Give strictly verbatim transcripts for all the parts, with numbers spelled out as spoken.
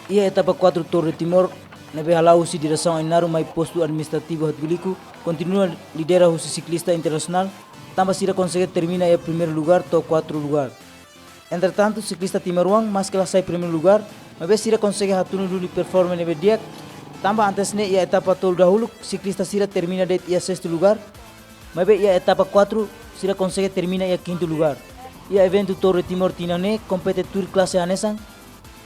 Iha etapa quatro Torre Timor ne'ebé hala'o husi diresaun Ainaro mai postu administrativu Hatubuiliku, kontinua lidera husi siklista internasionál, tanba sira konsege termina iha primeiru lugar to'o kuartu lugar. Entretantu, siklista timoroan maski la sai primeiru lugar, maibé sira konsege hatunu duni performa ne'ebé di'ak, tanba antes ne'e iha etapa tolu dahuluk siklista sira termina de'it iha sestu lugar, maibé iha etapa quatro sira konsege termina iha kintu lugar. Iha eventu Torre Timor tinan ne'e kompete tuir klase hanesan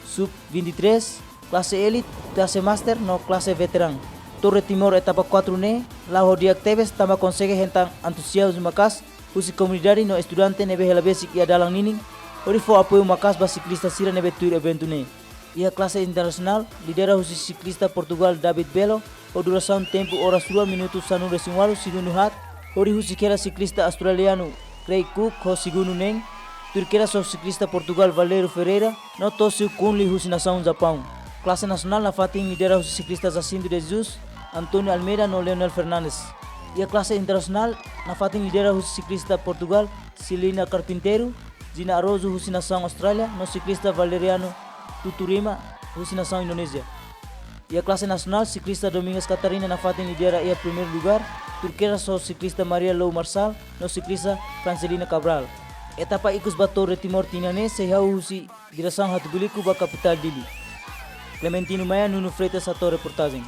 sub vinte e três, klase elite, klase master no klase veteran. Torre Timor etapa quatro ne'e la'o di'ak tebes tanba konsege hetan entuziazmu maka'as husi komunidade no estudante ne'ebé hela besik iha dalan ninin, hodi fó apoiu maka'as ba siklista sira ne'ebé tuir eventu ne'e. Iha klase internasionál, lidera husi siklista Portugál David Belo, ho durasaun tempu oras rua minutu sanulu-resin-ualu segundu haat, hodi husik hela siklista australianu Craig Cook ho segundu neen, tuir kedas ho siklista Portugál Valério Ferreira, no Toshio Kunli husi nasaun Japaun. Klase nasionál nafatin lidera husi siklista Jacinto de Jesus, António Almeida no Leonel Fernandes. Iha klase internasionál nafatin lidera husi siklista Portugál Celina Carpinteiro, Gina Arrojo husi nasaun Austrália, no siklista Valeriano Tuturima husi nasaun Indonézia. Iha klase nasionál, siklista Domingas Catarina nafatin lidera iha primeiru lugar, tuir kedas ho siklista Maria Lou Marçal no siklista Francelina Cabral. Etapa ikus ba Torre Timor tinan ne'e sei hahú husi diresaun Hatubuiliku ba kapitál Dili. Clementino Maia, Nuno Freitas, hato'o reportajen.